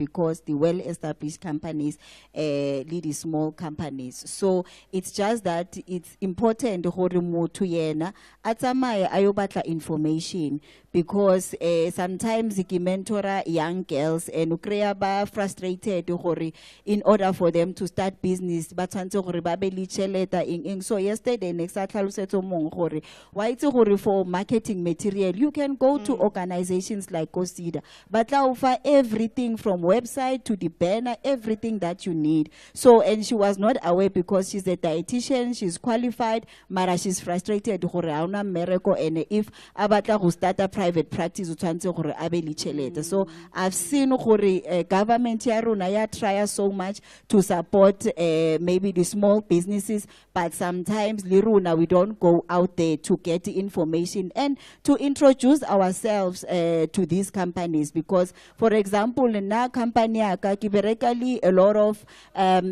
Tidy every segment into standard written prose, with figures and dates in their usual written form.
Because the well-established companies le di-small companies. So it's just that it's important gore motho yena a tsamaye a yo batla information, because sometimes ke mentora young girls and o kry-a ba frustrated gore in order for them to start business ba tshwanetse gore ba be le tšhelete, eng eng. So yesterday ne ke sa tlhalosetso mongwe gore wa itse gore for marketing material you can go to organizations like COSIDA, ba tla o fa everything from website to the banner, everything that you need. So, and she was not aware because she's a dietitian, she's qualified, mara she's frustrated gore ha ona mmereko, and if a batla go start a private practice o tshwanetse gore a be le tšhelete. So I've seen gore government ya rona ya try so much to support maybe the small businesses, but sometimes le rona we don't go out there to get the information and to introduce ourselves to these companies. Because, for example, nna company ya ka ke bereka le a lot of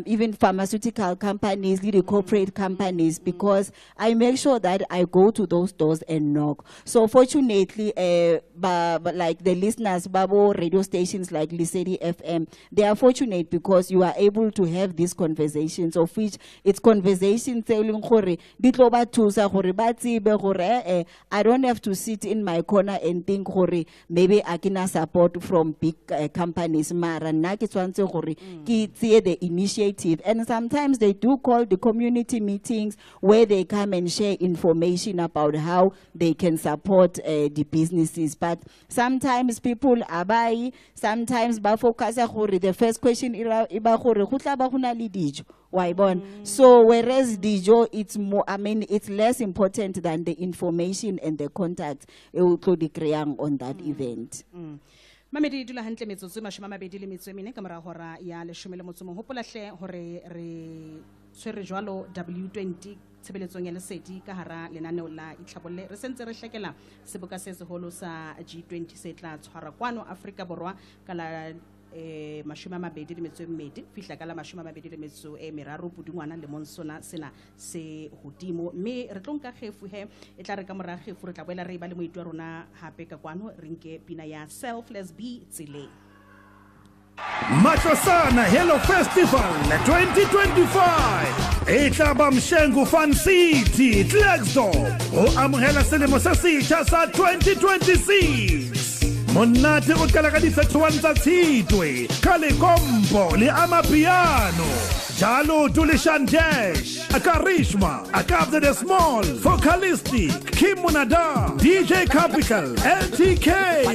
even pharmaceutical companies le the corporate companies, because I make sure that I go to those doors and knock. So fortunately, like the listeners babo radio stations like Lesedi FM, they are fortunate because you are able to have these conversations, of which it's conversations tse e leng gore di tlo ba thusa gore ba tsebe gore I don't have to sit in my corner and think gore maybe I can support from big companies, mara nna ke tshwanetse gore ke tseye the initiative. And sometimes they do call the community meetings where they come and share information about how they can support the businesses, but sometimes people abai, sometimes ba focus gore the first question e ba gore go tla ba go na le dijo wa e bona. So whereas dijo, it's more, I mean, it's less important than the information and the contact e o tlo di kry-ang on that event. Mamedi, dula hantle, metsotso e 24 ka mora hora ya 11. Hopola hle hore re tshwere jwalo W20 tshebeletsong ya Lesedi ka hara lenaneo la Itlhabolle. Re sentse re hlekela seboka se seholo sa G20 se tla tshwarwa kwano Afrika Borwa ka la 22 fihla ka la 23 Pudungwana lemong sona sena se hodimo. Mme re tlo nka kgefu he, e tla re ka mora kgefu re tla boela re ba le moeti wa rona hape ka kwano, re nke pina ya Selfless B tseleng. Matlosana Hello Festival 2025 e tla ba Mshengu Fun City, Klerksdorp, ho amohela selemo se setjha sa 2026. Monate o qala ka di-31 tsa Tshitwe ka lekompo le amapiano, Jalo Tulishan Dash, Akarishma, Akabza the Small, Focalistic, Kim Munada, DJ Capital, LTK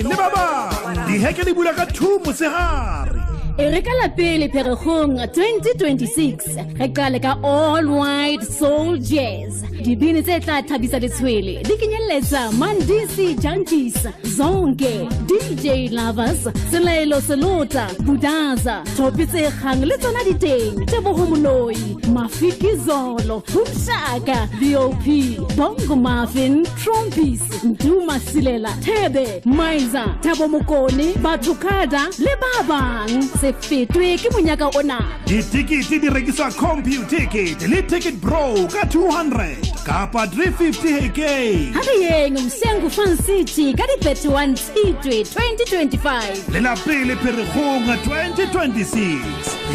le ba bang. Diheke di bula ka 2 motshehare. E re ka la pele Pherekgong 2026 re qale ka All White Soul Jazz. Dibini tse tla thabisa letshwele di kenyelletsa Mandisi Junkies, Zonke, DJ Lovers, Selaelo Selota, Budaza, Thopi tse kgang le tsona di teng, Teboho Moloi, Mafiki Zolo, Humshaka, VOP, Bongo Muffin, Trompies, Ntuma Silela, Thebe, Maiza, Thabo Mokone, Bathukada le ba bang. Se fetwe ke monyaka ona. Ditikete di rekiswa Computicket le Ticket Bro ka 200 kapa 350 hekeng. Ha re yeng Mshengu Fun City ka di 31 Tshitwe 2025. Le la pele Pherekgong 2026.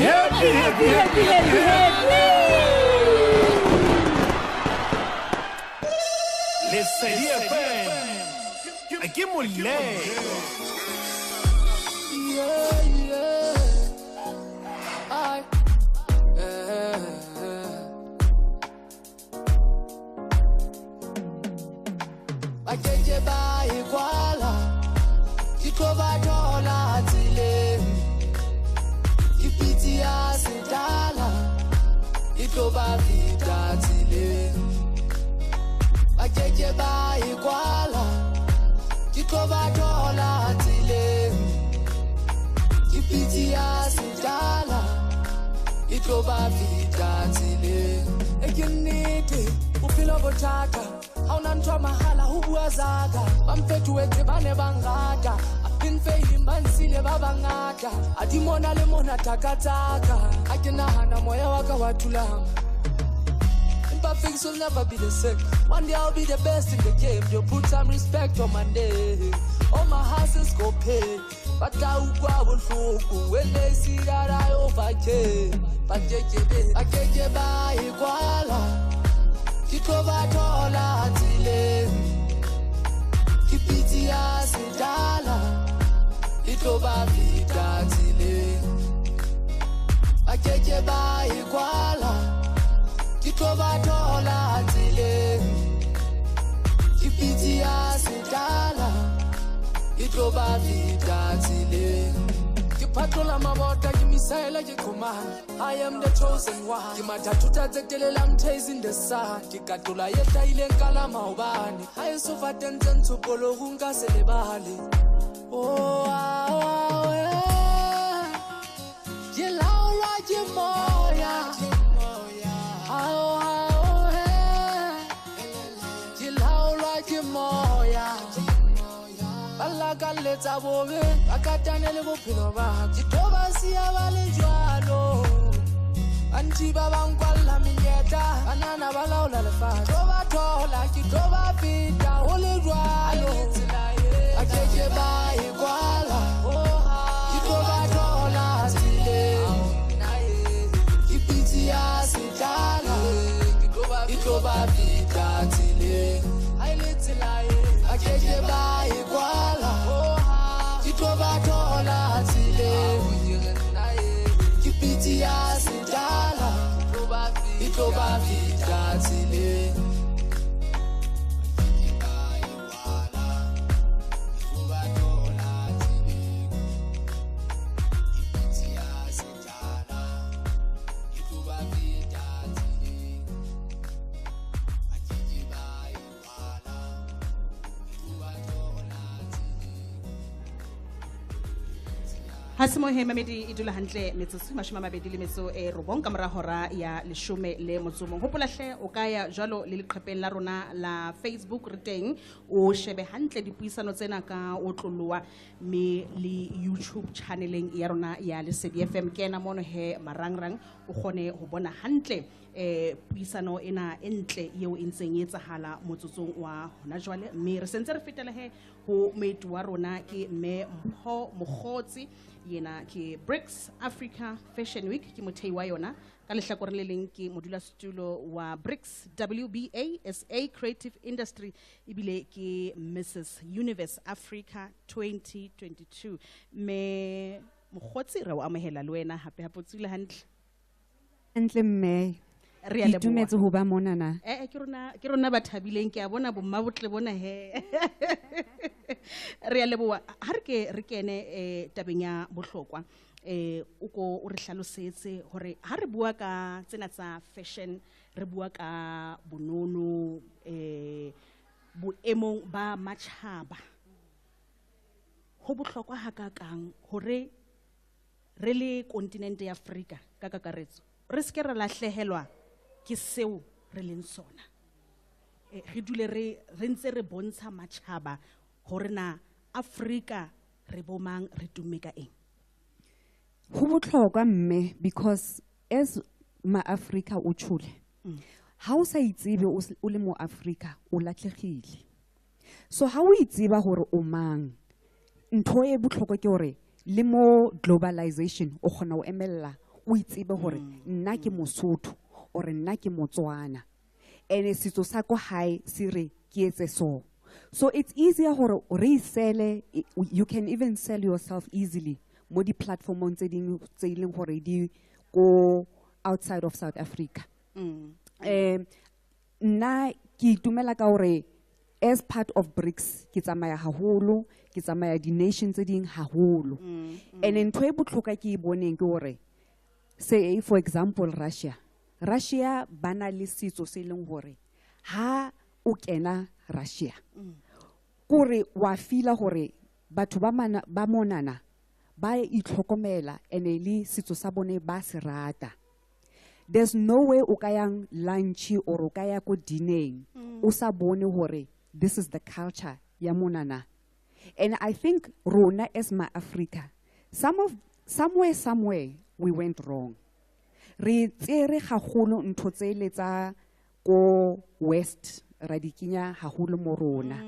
Happy, happy, happy, happy, happy. Lesedi FM ke molemo. Yeah. I, Ba ke ba e kwala, ke tlo ba thola tseleng. Ke pitsi ya sedala, e tlo ba feta tseleng. Ba ke ba e kwala, ke tlo ba thola tseleng. Ke pitsi ya sedala, e tlo ba feta tseleng. E ke nnete, bophelo bo thata, ha ona ntho ya mahala ho bua zaka. Ba mfetohetse ba ne ba nrata, I've been failing ba nsile ba bangata. A di mona le mona taka-taka, ha ke nahana moya wa ka wa thulama. Empa things will never be the same. One day I'll be the best in the game. You put some respect on my name. All my hustles go pay. Ba tla utlwa bohloko when they see that I overcame. Ba keke ba e kwala. Ke tlo ba thola tseleng. Ke pitsi ya sedala. E tlo ba feta tseleng. Ba keke ba e kwala. Ke tlo ba thola tseleng. Ke pitsi ya sedala. E tlo ba feta tseleng. Ke phatlola mabota ke misaela ke qhomana. I am the chosen one. Ke mathathuta tse telele, I'm chasing the sun. Ke katola ye hlahileng ka la maobane. Ha e so fateng tse ntsho pologong ka se lebale. Oh, ah, oh, eh. Ke laolwa ke moya. Ah, oh, ah, oh, eh. Ke laolwa ke moya. Ba lakaletsa bobe, ba katane le bophelo ba ka. Ke tlo ba siya ba le jwalo. Bantši ba ba nkwalla menyetla, banana ba laola lefatshe. Ke tlo ba thola, ke tlo ba feta ho le jwalo. Ba keke ba e kwala. Ke tlo ba thola tseleng. Ke pitsi ya sedala. E tlo ba feta tseleng. Ba keke ba e kwala. Ke tlo ba thola tseleng. Ke pitsi ya sedala. E tlo ba feta tseleng. Ha se mohe mamedi e dula hantle metsotso 29 ka mora hora ya 11. Hopola hle o ka ya jwalo le leqhepeng la rona la Facebook re teng o shebe hantle dipuisano tsena ka o tloloa mme le YouTube channeleng ya rona ya Lesedi FM. Kena mono he marangrang o kgone ho bona hantle puisano ena e ntle eo e ntseng e etsahala motsotsong wa hona jwale. Mme re sentse re fetela he ho moeti wa rona ke mme Mpho Mogotsi, yena ke BRICS Africa Fashion Week, ke mothei wa yona. Ka lehlakoreng le leng ke modulasetulo wa BRICS WBA SA Creative Industry, ebile ke Mrs Universe Africa 2022. Mme Mogotsi re o amohela le wena hape hape o tswile hantle. Hantle mme. Re a leboha. Itumetse ho ba monana. Ke rona ba thabileng, ke a bona bomma botle bona he. Re a leboha. Ha re ke re kene tabeng ya bohlokwa. O ko o re hlalosetse hore ha re bua ka tsena tsa fashion, re bua ka bonono, boemong ba matjhaba. Ho bohlokwa hakakang hore re le kontinente ya Afrika ka kakaretso re se ke ra lahlehelwa ke seo re leng sona. Re dule re ntse re bontsha matjhaba hore na Afrika re bomang, re tumme ka eng. Ho bohlokwa mme, because as ma Afrika o tjhole, ha o sa itsebe o le mo Afrika o latlhegile. So ha o itseba hore o mang, ntho e bohlokwa ke hore le mo globalization o kgona ho emella, o itsebe hore nna ke Mosotho or nna ke Motswana. Ene setso sa ko hae se re ke etse so. So it's easier hore o re sele, you can even sell yourself easily mo di platformong tse ding tse e leng hore di ko outside of South Africa. Nna ke itumela ka hore as part of BRICS ke tsamaya haholo, ke tsamaya di nation tse ding haholo. And ntho e bohlokwa ke e boneng ke hore say for example Russia. Russia ba na le setso se leng hore ha o kena Russia kore wa feel hore batho ba mana ba monana ba itlhokomela ene le setso sa bone ba se rata. There's no way o ka yang lunch or o ka ya ko dineng o sa bone hore this is the culture ya monana. And I think rona as ma Africa, somewhere we went wrong. Re tsere haholo ntho tsele tsa ko West ra di kenya haholo mo rona.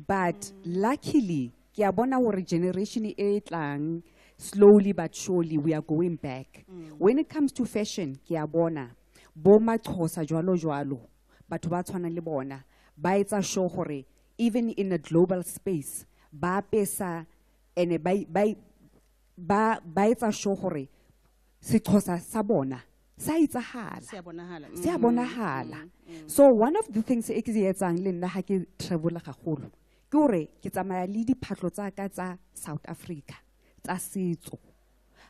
But luckily Ke a bona hore generation e tlang, slowly but surely we are going back. When it comes to fashion, ke a bona bo maXhosa jwalo jwalo, batho ba tshwanang le bona ba etsa sure hore even in a global space ba apesa ene ba etsa sure hore seXhosa sa bona sa etsahala. Se a bonahala. Se a bonahala. So one of the things e ke di etsang le nna ha ke travel gagolo ke hore ke tsamaya le diphahlo tsa ka tsa South Africa tsa setso.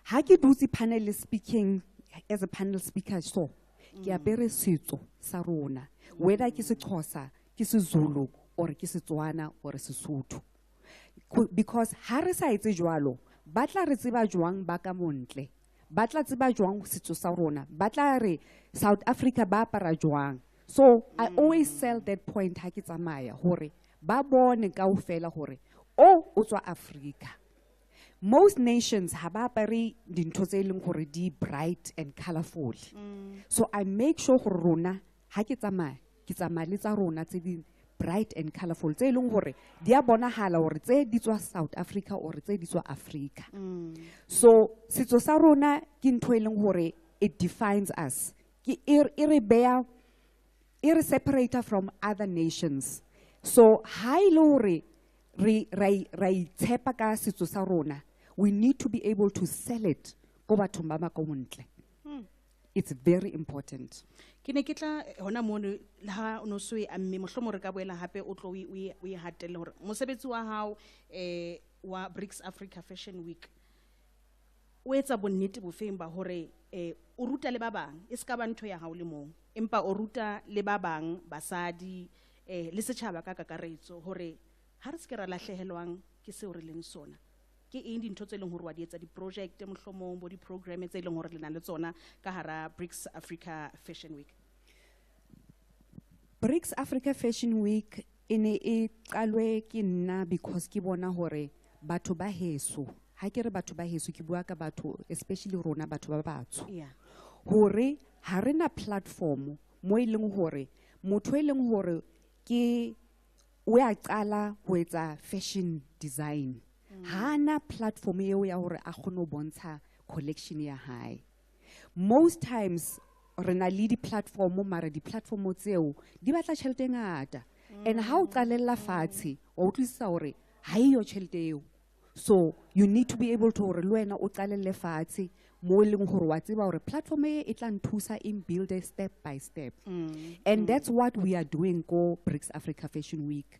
Ha ke dutse panel speaking as a panel speaker, so ke apere setso sa rona, whether ke seXhosa, ke seZulu or ke Setswana or Sesotho. Because ha re sa etse jwalo, ba tla re tseba jwang ba ka montle? Ba tla tseba jwang setso sa rona? Ba tla re South Africa ba apara jwang? So I always sell that point ha ke tsamaya hore ba bone kaofela hore o tswa Africa. Most nations ha ba apare dintho tse leng hore di bright and colorful. So I make sure hore rona ha ke tsamaya, ke tsamaya le tsa rona tse di bright and colorful, tse leng hore di a bonahala hore tse di tswa South Africa or tse di tswa Africa. So setso sa rona ke ntho e leng hore it defines us. Ke e re beya, e re separate from other nations. So ha e le hore re ra itshepa ka setso sa rona, we need to be able to sell it ko bathong ba ba ko ntle. It's very important. Ke ne ke tla hona mono le ha o no so e amme, mohlomong re ka boela hape o tlo o e hatelle hore mosebetsi wa hao wa BRICS Africa Fashion Week o etsa bonnete bofeng ba hore o ruta le ba bang, e se ka ba ntho ya hao le mong, empa o ruta le ba bang, basadi le setjhaba ka kakaretso, hore ha re se ke ra lahlehelwang ke seo re leng sona? Ke eng dintho tse leng hore wa di etsa, di-project mohlomong bo di-program tse leng hore le na le tsona ka hara BRICS Africa Fashion Week? BRICS Africa Fashion Week e ne e qalwe ke nna because ke bona hore batho ba heso, ha ke re batho ba heso, ke bua ka batho especially rona batho ba batsho, hore ha re na platform mo e leng hore motho e leng hore ke o ya qala ho etsa fashion design ha na platform eo ya hore a kgone ho bontsha collection ya hae. Most times re na le di-platform, mara di-platform tseo di batla tjhelete e ngata, and ha o qalella fatshe wa utlwisisa hore ha eyo tjhelete eo. So you need to be able to hore le wena o qalelle fatshe mo e leng hore wa tseba hore platform e e tla nthusa in build a step by step, and that's what we are doing ko BRICS Africa Fashion Week.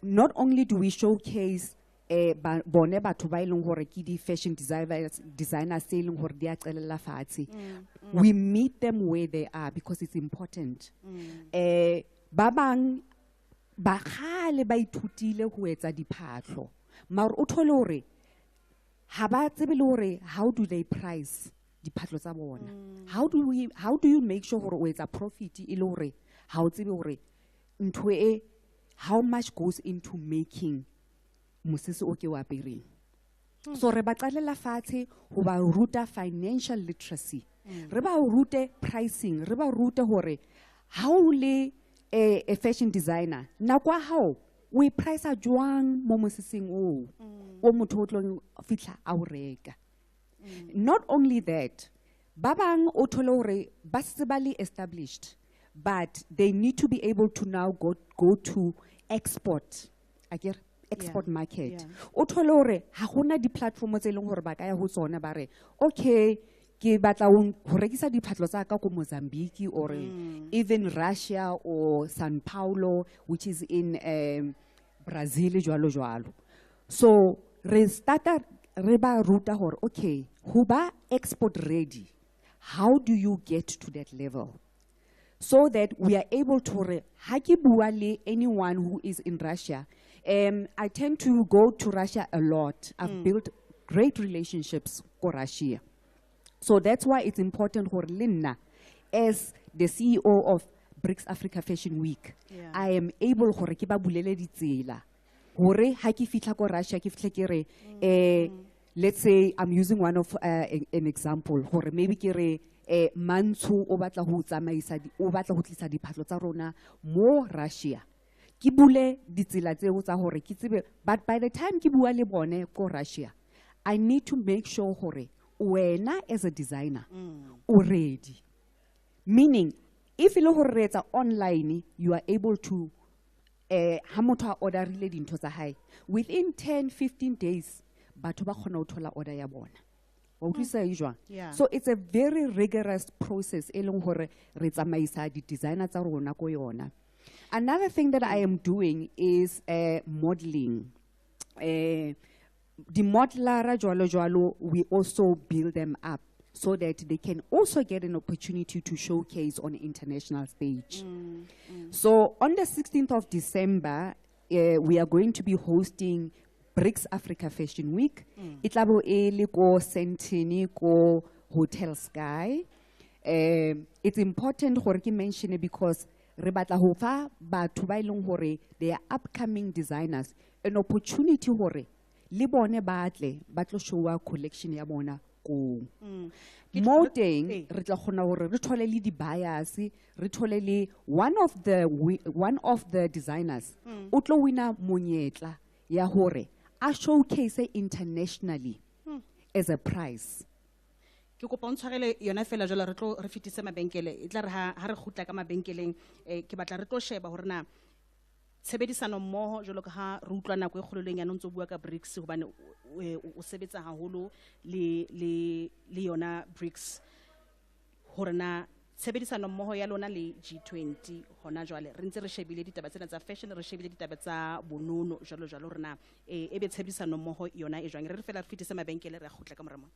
Not only do we showcase bone batho ba e leng hore ke di-fashion designers tse e leng hore di a qelella fatshe, we meet them where they are because it's important. Ba bang ba kgale ba ithutile ho etsa diphahlo, mara o thole hore ha ba tsebe le hore how do they price diphahlo tsa bona. How do you make sure hore o etsa profit e le hore ha o tsebe hore ntho e how much goes into making mosese o ke o apereng? So re ba qalela fatshe ho ba ruta financial literacy, re ba rute pricing, re ba rute hore ha o le a fashion designer, nako ya hao o e price jwang mo moseseng o motho o tlong fihla a o reka. Not only that, ba bang o thole hore ba setse ba le established, but they need to be able to now go to export, akere, export market. O thole hore ha hona di-platform tse leng hore ba ka ya ho tsona ba re, okay, ke batla ho rekisa diphahlo tsa ka ko Mozambique or even Russia or Sao Paulo, which is in Brazil, jwalo jwalo. So re starta re ba ruta hore, okay, ho ba export ready, how do you get to that level, so that we are able to re ha ke bua le anyone who is in Russia. I tend to go to Russia a lot. I've built great relationships ko Russia. So that's why it's important hore le nna as the CEO of BRICS Africa Fashion Week, I am able hore ke ba bulele ditsela hore ha ke fihla ko Russia, ke fihle ke re, let's say I'm using one of an example, hore maybe ke re Mantsho o batla ho tsamaisa o batla ho tlisa diphahlo tsa rona mo Russia. Ke bule ditsela tseo tsa hore ke tsebe, but by the time ke bua le bone ko Russia, I need to make sure hore wena as a designer o ready. Meaning, if e le hore re etsa online, you are able to ha motho a orderile dintho tsa hae within 10 15 days, batho ba kgona ho thola order ya bona. Wa utlwisisa e jwang? Yeah. So it's a very rigorous process e leng hore re tsamaisa di-designer tsa rona ko yona. Another thing that I am doing is modeling. Di-modeler jwalo jwalo, we also build them up so that they can also get an opportunity to showcase on international stage. So on the 16th of December, we are going to be hosting BRICS Africa Fashion Week. E tla bo e le ko Sandton, ko Hotel Sky. It's important gore ke mention it because re batla ho fa batho ba e leng hore they are upcoming designers an opportunity hore le bone ba tle ba tlo showa collection ya bona koo. Mo teng re tla kgona hore re thole le di-buyers, re thole le one of the designers o tlo wina monyetla ya hore a showcase internationally as a prize. Ke kopa o ntshwarele yona fela jwale, re tlo re fetise mabenkele. E tla re ha re kgutla ka mabenkeleng, ke batla re tlo sheba hore na tshebedisano mmoho jwalo ka ha re utlwa nako e kgolo le e nyane o ntso bua ka BRICS, hobane o sebetsa haholo le yona BRICS, hore na tshebedisano mmoho ya lona le G20 hona jwale re ntse re shebile ditaba tsena tsa fashion, re shebile ditaba tsa bonono jwalo jwalo, hore na ebe tshebedisano mmoho yona e jwang. Re re fela re fetise mabenkele, re a kgutla ka mora mona.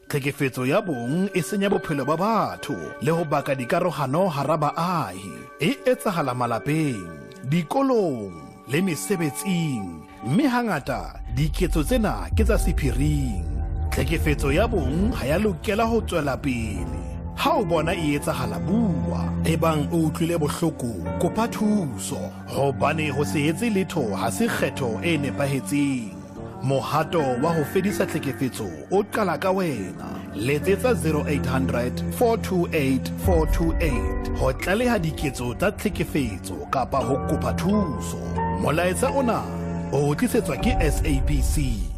Tlhekefetso ya bong e senya bophelo ba batho le ho baka dikarohano hara baahi. E etsahala malapeng, dikolong le mesebetsing, mme hangata diketso tsena ke tsa sephiring. Tlhekefetso ya bong ha ya lokela ho tswela pele. Ha o bona e etsahala, bua. Ebang o utlwile bohloko, kopa thuso, hobane ho se etse letho ha se kgetho e nepahetseng. Mohato wa ho fedisa tlhekefetso o qala ka wena. Letsetsa 0800 428 428 ho tlaleha diketso tsa tlhekefetso kapa ho kopa thuso. Molaetsa ona o tlisetswa ke SABC.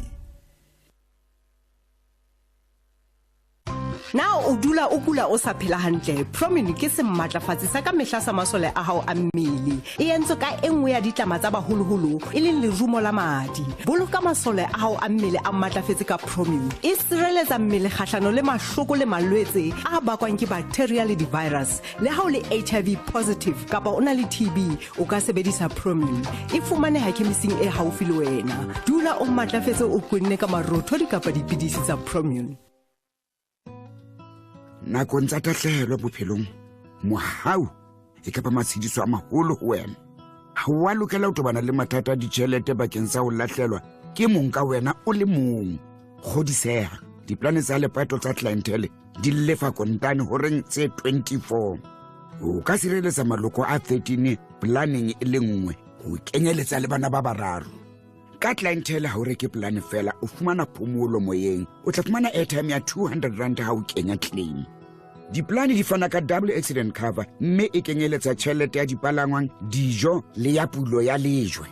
Na o dula o kula o sa phela hantle? Promini ke sematlafatsi sa ka mehla sa masole a hao a mmele. E entswe ka e nngwe ya ditlama tsa baholoholo, e leng lerumo la madi. Boloka masole a hao a mmele a matlafetse ka Promini. E sireletsa mmele kgahlano le mahloko le malwetse a bakwang ke bacteria le di-virus. Le ha o le HIV positive kapa o na le TB, o ka sebedisa Promini. E fumaneha khemising e haufi le wena. Dula o matlafetse, o kwenne ka marothodi kapa dipidisi tsa Promini. Nakong tsa tahlehelo bophelong, mohau e kapa matshediso a maholo ho wena. Ha wa lokela ho tobana le mathata a ditjhelete bakeng sa ho lahlelwa ke mong ka wena o le mong. Kgodiseha, diplane tsa lepato tsa Clientele di lefa kontane horeng tse 24. O ka sireletsa maloko a 13 planeng e le nngwe, ho kenyeletsa le bana ba bararo. Ka Clientele ha o reke plane fela, o fumana phomolo moyeng. O tla fumana airtime ya 200 rand ha o kenya claim. Diplane di fana ka double accident cover, mme e kenyeletsa tjhelete ya dipalangwang, dijo le ya pulo ya lejwe.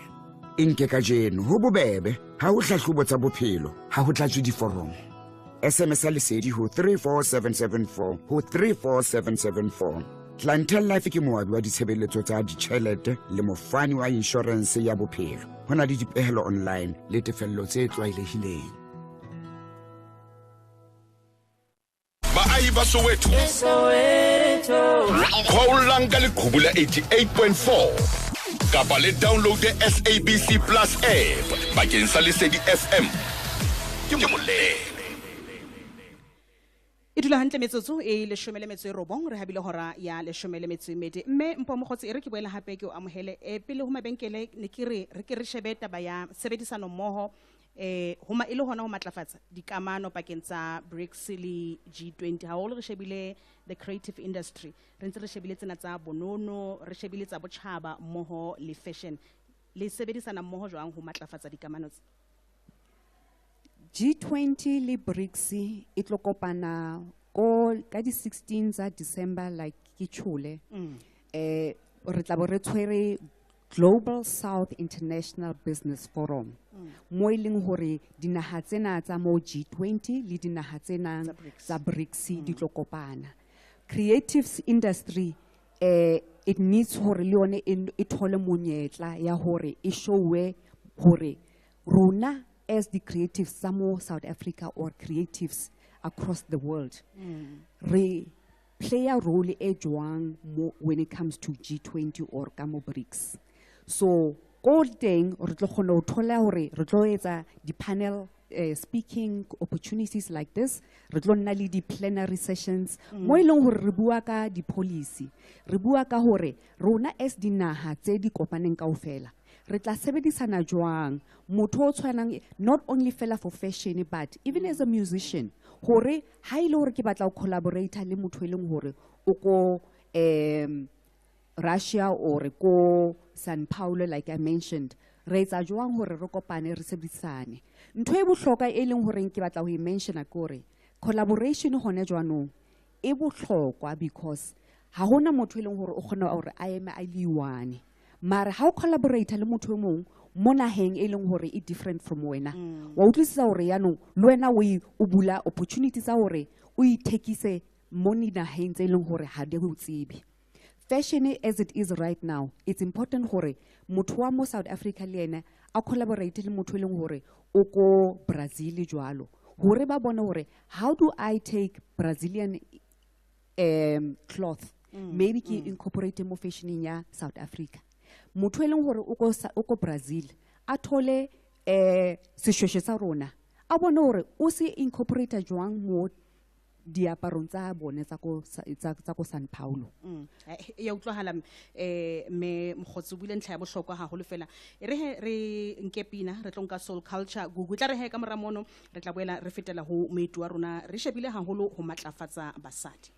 E nke kajeno, ho bobebe, ha ho hlahlobo tsa bophelo, ha ho tlatswe diforomo. SMS ya Lesedi ho 34774 ho 34774. Clientele Life ke moabi wa ditshebeletso tsa ditjhelete le mofani wa inshorense ya bophelo. Ho na le dipehelo online le tefello tse tlwaelehileng. Baahi ba Soweto, kgaolang ka leqhubu la 88.4 kapa le download SABC Plus app bakeng sa Lesedi FM. Ke molele. E dula hantle metsotso e 18, re habile hora ya 12. Mme Mpho Mogotsi, e re ke boele hape ke o amohele. Pele ho mabenkele, ne ke re re ke re shebe taba ya tshebedisano mmoho, e le hona ho matlafatsa dikamano pakeng tsa BRICS le G20. Haholo re shebile the creative industry, re ntse re shebile tsena tsa bonono, re shebile tsa botjhaba mmoho le fashion. Le sebedisana mmoho jwang ho matlafatsa dikamano tse? G20 le BRICS e tlo kopana ko ka di 16 tsa December, like ke tjhole. Re tla bo re tshwere Global South International Business Forum. Mo e leng hore dinaha tsena tsa mo G20 le dinaha tsena tsa BRICS di tlo kopana. Creatives industry it needs hore le yone e thole monyetla ya hore e showe hore rona as the creatives tsa mo South Africa or creatives across the world re play a role e jwang mo when it comes to G20 or ka mo BRICS. So ko teng re tlo kgona ho thola hore re tlo etsa di-panel speaking opportunities like this, re tlo nna le di-plenary sessions mo e leng hore re bua ka di-policy, re bua ka hore rona as dinaha tse di kopaneng kaofela re tla sebedisana jwang, motho o tshwanang not only fela for fashion but even as a musician, hore ha ile hore ke batla ho collaborate le motho e leng hore o ko Russia or ko San Paulo like I mentioned, re etsa jwang hore re kopane re sebedisane. Ntho e bohlokwa e leng hore ke batla ho e mentiona ke hore collaboration hone jwanong e bohlokwa because ha hona motho e leng hore o kgona hore a eme a le one. Mara ha o collaborate le motho e mong mo naheng e leng hore e different from wena, wa utlwisisa hore yanong le wena o bula opportunity tsa hore o ithekise mo dinaheng tse leng hore ha di o tsebe. Fashion as it is right now, it's important hore motho wa mo South Africa le ena a collaborate le motho e leng hore o ko Brazil jwalo, hore ba bone hore how do I take Brazilian cloth maybe ke incorporate mo fashioning ya South Africa. Motho e leng hore o ko Brazil a thole seshweshwe sa rona, a bone hore o se incorporate jwang mo diaparong tsa bone tsa ko San Paulo. Ya utlwahala me Mogotsi o buile ntlha ya bohlokwa haholo fela. E re he re nke pina re tlo nka Soul Culture Gugu, tla re he ka mora mono re tla boela re fetela ho moeti wa rona, re shebile haholo ho matlafatsa basadi.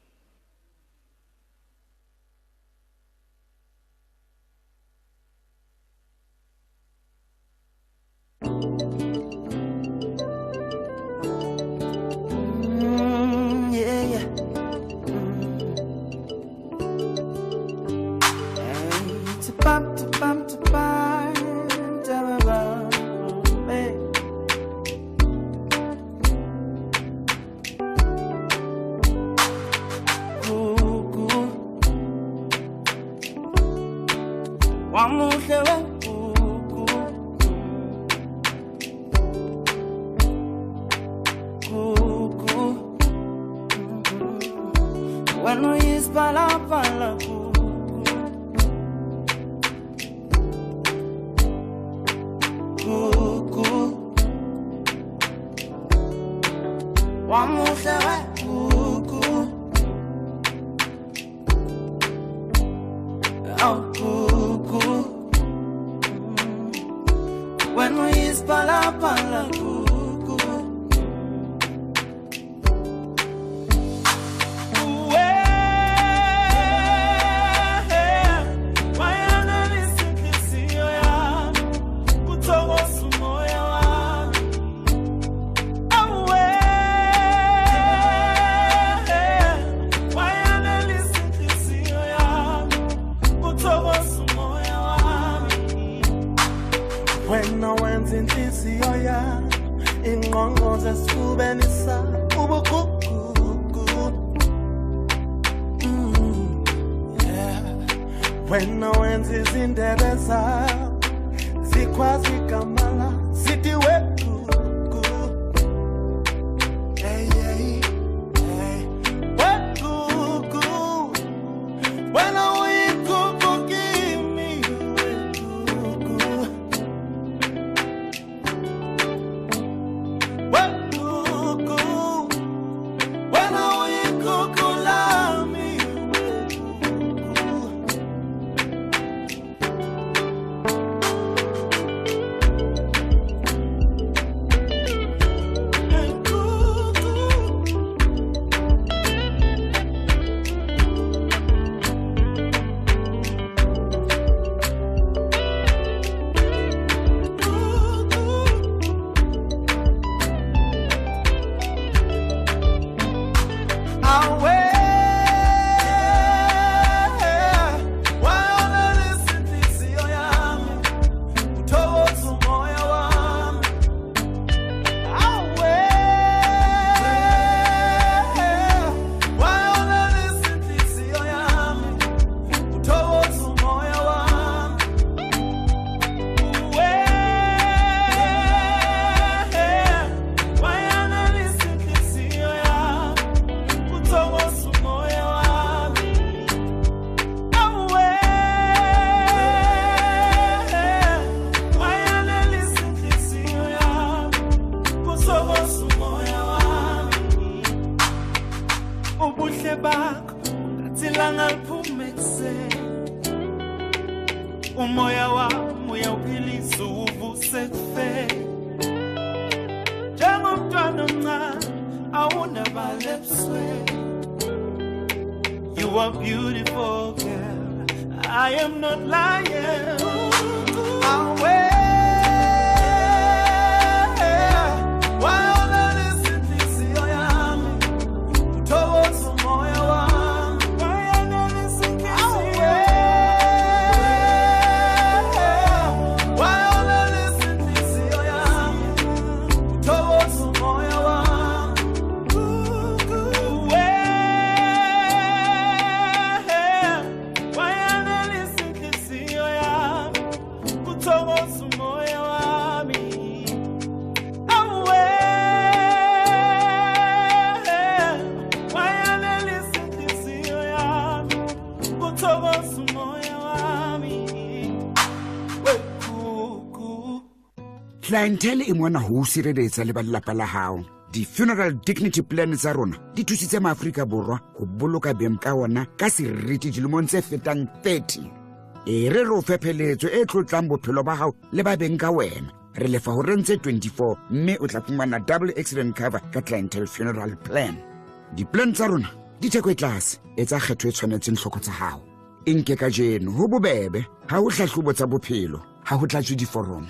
bakho ngathi ilanga liphume ekuseni umoya wami uyawuphilisa uvuse ekufeni njengomntwana omncane awunabala ebusweni. You are beautiful, girl. I am not lying. Awe wayonalisa inhliziyo yami uthokoza umoya wami wayanelisa inhliziyo wayonalisa inhliziyo yami uthokoza umoya wami wayanelisa inhliziyo yami uthokoza umoya wami awe wayanelisa inhliziyo yami uthokoza umoya wami wekuku. Clientele e mona ho o sireletsa le ba lelapa la hao. Di-funeral dignity plan tsa rona di thusitse maAfrika Borwa ho boloka beng ka ona ka seriti dilemong tse fetang 30. E re re o fe pheletso e tlotlang bophelo ba hao le ba beng ka wena. Re lefa ho reng tse 24 mme o tla fumana double accident cover ka Clientele funeral plan. Di-plan tsa rona di theko e tlase, etsa kgetho e tshwanetseng tlhoko tsa hao. E nke kajeno ho bobebe, ha ho hlahlobo tsa bophelo, ha ho tlatswe diforomo.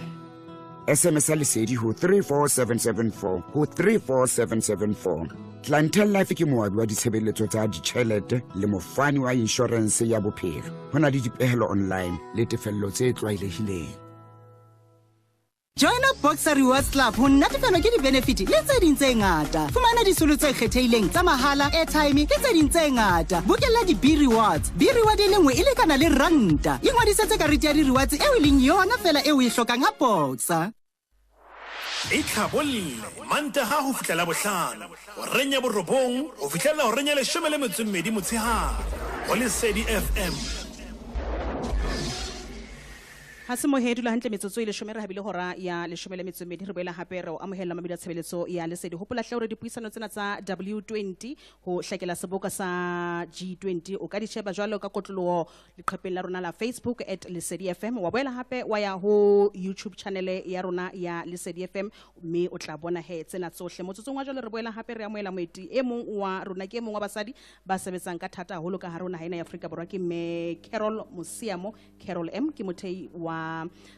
SMS ya Lesedi ho 34774 ho 34774. Clientele Life ke moabi wa ditshebeletso tsa ditjhelete le mofani wa inshorense ya bophelo. Ho na le dipehelo online le tefello tse tlwaelehileng. Join up Boxer Rewards Club ho natefelwa ke di-benefit le tse ding tse ngata. Fumana disolo tse kgethehileng tsa mahala, airtime le tse ding tse ngata. Bokella di-B rewards. B reward e le nngwe e lekana le ranta. Ingodisetse karete ya di-rewards eo e leng yona fela eo o e hlokang ha Boxer. E tlhabolle Mantaha ho fihlela bohlano horeng ya 9 ho fihlela horeng ya 12 motshehare ho Lesedi FM. Ha se mohe dula hantle metsotso e 10 re habile hora ya 12 re boela hape re o amohela mamedi a tshebeletso ya Lesedi. Hopola hle hore dipuisano tsena tsa W20 ho hlakela seboka sa G20 o ka di sheba jwalo ka kotloloho leqhepeng la rona la Facebook at Lesedi FM, wa boela hape wa ya ho YouTube channel ya rona ya Lesedi FM mme o tla bona he tsena tsohle. Motsotsong wa jwalo re boela hape re amohela moeti e mong wa rona, ke e mong wa basadi ba sebetsang ka thata haholo ka hare ho naha ena ya Afrika Borwa, ke mme Carol Mosiamo. Carol M ke mothei wa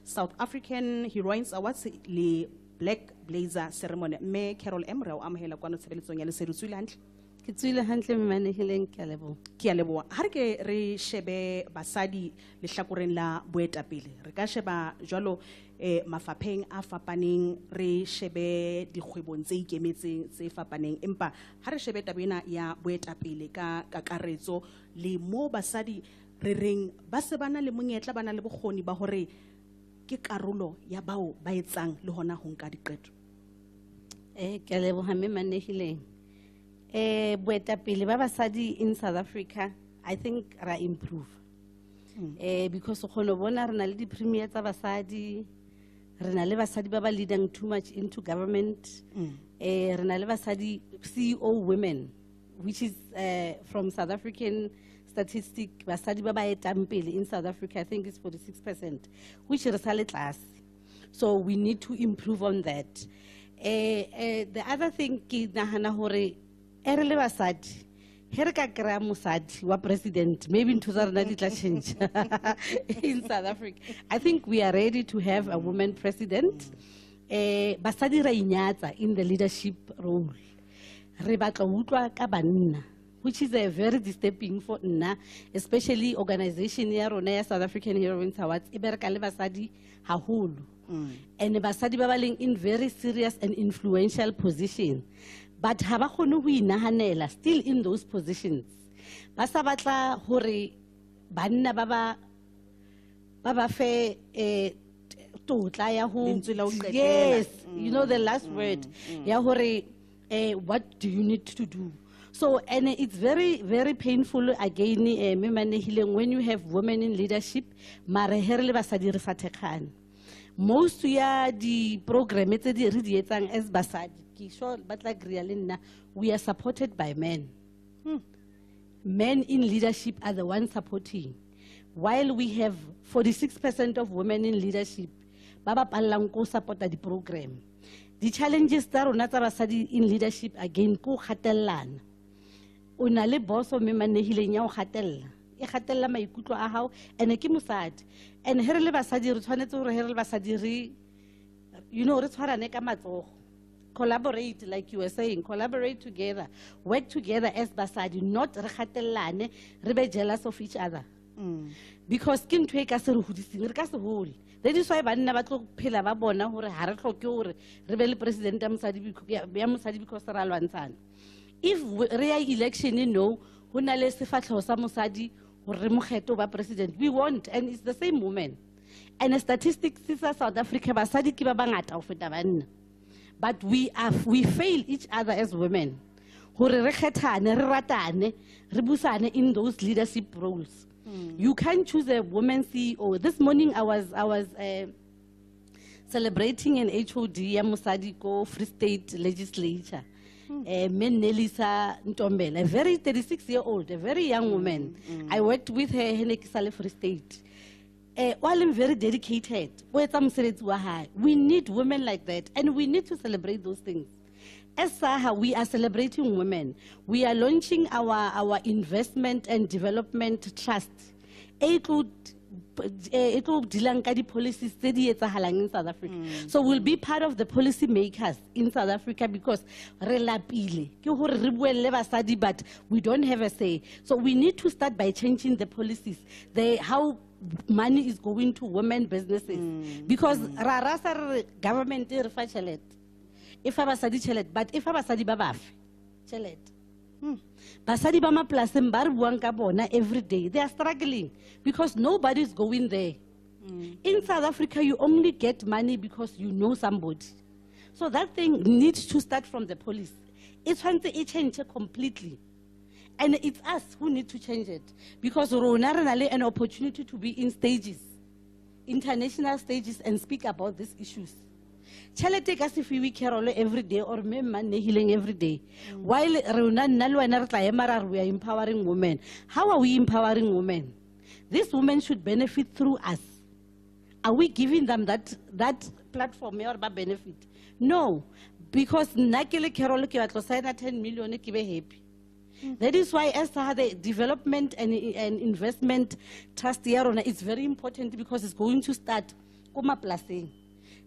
South African Heroines Awards le Black Blazer Ceremony. Mme Carol M re o amohela kwano tshebeletsong ya Lesedi. O tswile hantle? Ke tswile hantle mme manehileng, ke a leboha. Ke a leboha. Ha re ke re shebe basadi lehlakoreng la boetapele, re ka sheba jwalo mafapheng a fapaneng, re shebe dikgwebong tse ikemetseng tse fapaneng, empa ha re shebe taba ena ya boetapele ka kakaretso le mo basadi re reng ba se ba na le monyetla, ba na le bokgoni ba hore ke karolo ya bao ba etsang le hona ho nka diqeto. Ke a leboha mme manehileng. Boetapele ba basadi in South Africa, I think ra improve. Because o kgona ho bona re na le di-premier tsa basadi, re na le basadi ba ba leading too much into government. Re na le basadi CEO women, which is from South African statistic, basadi ba ba etang pele in South Africa, I think it's 46%, which re sa le tlase. So we need to improve on that. The other thing ke nahana hore e re le basadi, he re ka kry-a mosadi wa president, maybe ntho tsa rona di tla change in South Africa. I think we are ready to have a woman president. Basadi ra inyatsa in the leadership role. Re batla ho utlwa ka banna, which is a very disturbing for nna, especially organization ya rona ya South African Heroines Awards e bereka le basadi haholo. And basadi ba ba leng in very serious and influential position, but ha ba kgone ho inahanela still in those positions. Ba sa batla hore banna ba ba fe tlotla ya ho Lentswe la ho qetela. Yes, you know the last word ya hore what do you need to do. So, and it's very, very painful again, mme manehileng, when you have women in leadership, mare he re le basadi re sa thekgane. Most ya di program tse di re di etsang as basadi, ke sure ba tla agree le nna, we are supported by men. Men in leadership are the ones supporting, while we have 46% of women in leadership ba ba pallang ko support-a di-program. Di-challenges tsa rona tsa basadi in leadership again ko gatellana. O na le boso mme manehileng ya o gatella, e gatella maikutlo a hao, ene ke mosadi. And he re le basadi re tshwanetse hore he re le basadi re, you know, re tshwarane ka matsogo. Collaborate, like you were saying, collaborate together, work together as basadi, not re gatellane, re be jealous of each other. Because ke ntho e ka se re hodiseng, re ka se hole. That is why banna ba tlo phela ba bona hore ha re hloke hore re be le president ya mosadi ya mosadi because ra lwantshana. If re ya election, no, ho na le sefahleho sa mosadi hore re mo kgethe ho ba president, we want, and it's the same woman. And the statistics sa South Africa, basadi ke ba bangata ho feta banna. But we fail each other as women. Hore re kgethane, re ratane, re busane in those leadership roles. You can't choose a woman CEO. This morning I was celebrating an HOD ya mosadi ko Free State Legislature. Men Nelisa Ntombela, a very 36-year-old, a very young woman. I worked with her hene ke sale Free State. While I'm very dedicated, we need women like that, and we need to celebrate those things. As SAHA, we are celebrating women. We are launching our investment and development trust. E tlo dealang ka di-policies tse di etsahalang in South Africa. So we'll be part of the policy makers in South Africa because re lapile. Ke hore re buelle basadi, but we don't have a say. So we need to start by changing the policies, how money is going to women businesses. Because ra rasa re government e re fa tjhelete. E fa basadi tjhelete, but e fa basadi ba bafe tjhelete. Basadi ba mapolaseng ba re buang ka bona every day, they are struggling because nobody is going there. In South Africa, you only get money because you know somebody. So that thing needs to start from the police. E tshwanetse e change completely. And it's us who need to change it. Because rona re na le an opportunity to be in stages, international stages, and speak about these issues. Tjhelete ka se fiwe Carol every day or me Mmanehileng every day. While rona nna le wena re tla ema ra re we are empowering women. How are we empowering women? These women should benefit through us. Are we giving them that platform ya hore ba benefit? No, because nna ke le Carol ke batla ho sign-a 10 million ke be happy. That is why as the development and investment trust ya rona is very important because it's going to start ko mapolaseng.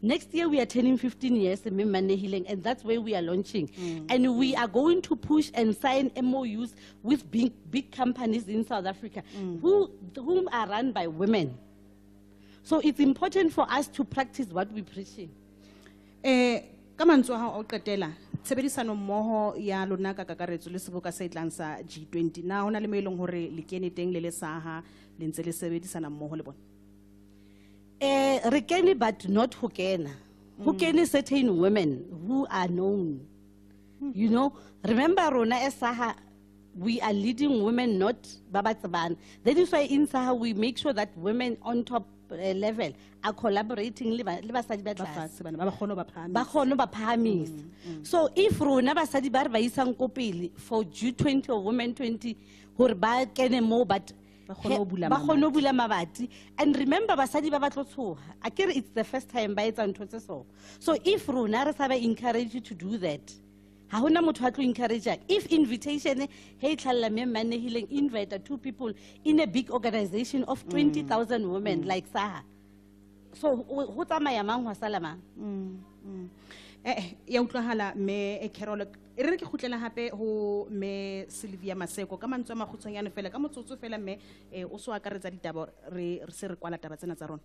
Next year we are turning 15 years mme Mmanehileng, and that's where we are launching. And we are going to push and sign MOUs with big, big companies in South Africa whom are run by women. So it's important for us to practice what we're preaching. Ka mantswe a hao a ho qetela, tshebedisano mmoho ya lona ka kakaretso le seboka se tlang sa G20, na hona le mo e leng hore le kene teng le le SAHA le ntse le sebedisana mmoho le bona? Re kene, but not ho kena. Ho kene certain women who are known. You know, remember rona as SAHA, we are leading women, not ba ba tsebang. That is why in SAHA we make sure that women on top level are collaborating le basadi ba Ba tlase. fatshe bana, ba ba kgone ho ba phahamisa. Ba kgone ho ba phahamisa. So if rona basadi ba re ba isang ko pele for G20 or Women 20 hore ba kene moo, but Ba kgone ho bula ba kgone ho mamati. bula mabati. And remember, basadi ba batlo tshoha. Akere it's the first time ba etsa ntho tse so. So if rona re sa ba encourage you to do that, ha hona motho a tlo encourage. If invitation he e tlhalla mme Mmanehileng invite 2 people in a big organization of 20,000 women like SAHA. So ho tsamaya mang ho sala mang? Ya utlwahala mme Carol, e re ke kgutlela hape ho mme Sylvia Maseko ka mantswe a makgutshwanyane fela, ka motsotso fela mme, o so akaretsa ditaba, re se re kwala taba tsena tsa rona.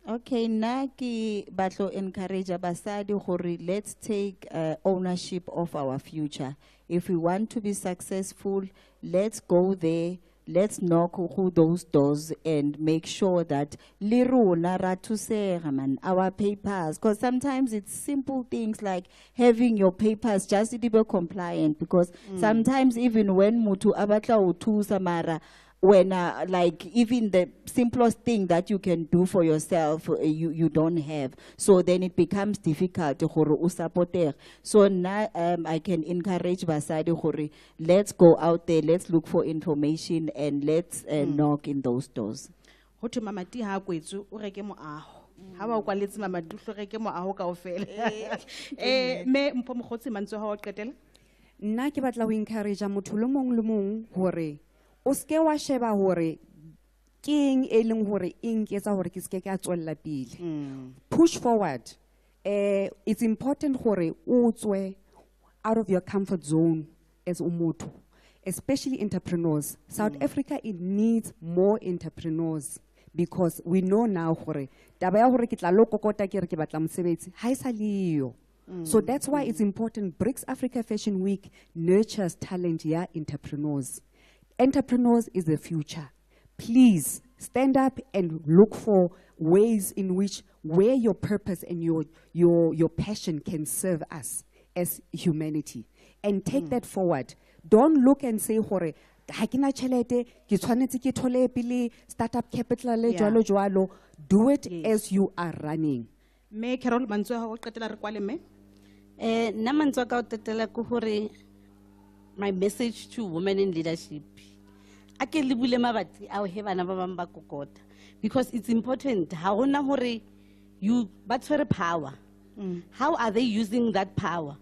Okay, nna ke batlo encourage basadi hore let's take ownership of our future. If we want to be successful, let's go there. Let's knock through those doors and make sure that le rona ra thusega, man, our papers. Because sometimes it's simple things like having your papers just to be compliant. Because sometimes even when motho a batla ho thusa mara When like even the simplest thing that you can do for yourself, you don't have. So then it becomes difficult gore o support. So now I can encourage basadi gore let's go out there, let's look for information and let's knock in those doors. Ho thwe mamati ha a kwetswe, o reke moaho. Ha ba o kwaletse mamati, o hlo reke moaho kaofela. Mme Mpho Mokgotsi, mantswe a hao a ho qetela? Nna ke batla ho encourage motho le mong le mong hore o seke wa sheba hore ke eng e leng hore e nketsa hore ke seke ka tswella pele. Push forward. It's important hore o tswe out of your comfort zone as o motho, especially entrepreneurs. South Africa, it needs more entrepreneurs because we know now hore taba ya hore ke tla lo kokota ke re ke batla mosebetsi ha e sa le yo. So that's why it's important. BRICS Africa Fashion Week nurtures talent ya entrepreneurs. Entrepreneurs is the future. Please stand up and look for ways in which where your purpose and your passion can serve us as humanity. And take that forward. Don't look and say, hore, ha ke na tjhelete, ke tshwanetse ke thole pele startup capital le jwalo jwalo. Do it as you are running. Mme Carol, mantswe a hao a qetela re kwale, mme? Nna mantswe a ka ho qetela ke hore my message to women in leadership, a ke le bule mabati ao he bana ba bang ba kokota, because it's important. Ha hona hore you ba tshwere power. How are they using that power?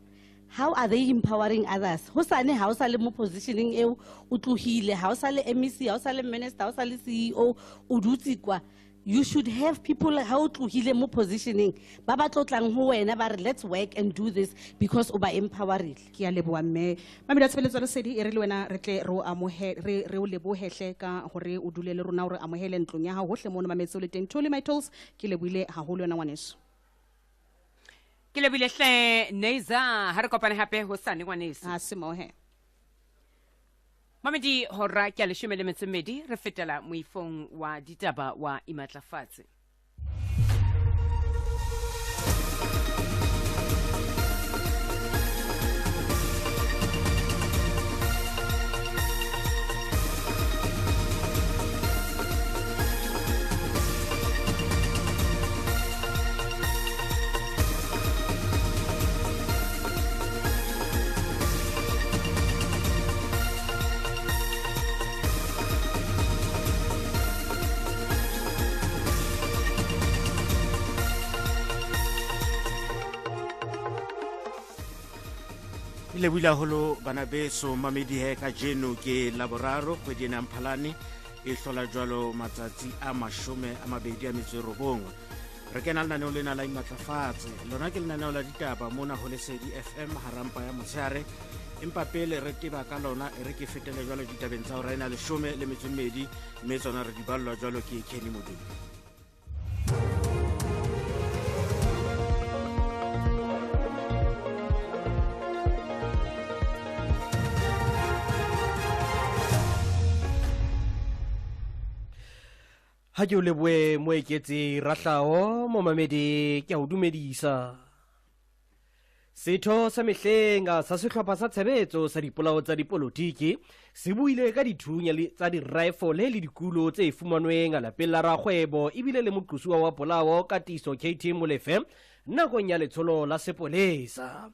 How are they empowering others? Hosane ha o sa le mo positioning eo, o tlohile, ha o sa le MEC, ha o sa le minister, ha o sa le CEO, o dutse kwa. You should have people ha o tlohile mo positioning ba ba tlotlang ho wena ba re let's work and do this because o ba empowerile. Ke a leboha mme. Mamedi wa tshebeletso ya Lesedi, e re le wena re tle re o amohe-, re o lebohehle ka hore o dule le rona, o re amohele ntlong ya hao hohle moo o mametse o le teng. Tholi My Tools, ke lebohile haholo wena ngwaneso. Ke lebohile hle Neiza, ha re kopane hape hosane ngwaneso. Ha se mo he. Mamedi, hora ke ya 12, re fetela moifong wa ditaba wa Imatlafatse. Lebohile haholo bana beso mamedi he kajeno ke Laboraro kgwedi ena ya Mphalane e hlola jwalo matsatsi a 29. Re kena lenaneo lena la Imatlafatse. Lona ke lenaneo la ditaba mona ho Lesedi FM harampa ya motshehare. Empa pele re teba ka lona, e re ke fetele jwalo ditabeng tsa hora ena 12, mme tsona re di ballwa jwalo ke Kenny Modupi. Ha ke o lebohe Moeketsi Rahlao, momamedi ke a o dumedisa. Setho sa mehleng sa sehlopha sa tshebetso sa dipolao tsa dipolotiki se buile ka dithunya tsa di-rifle le dikulo tse fumanweng lapeng la rakgwebo ebile le moqosuwa wa polao Katiso KT Molefe nakong ya letsholo la sepolesa.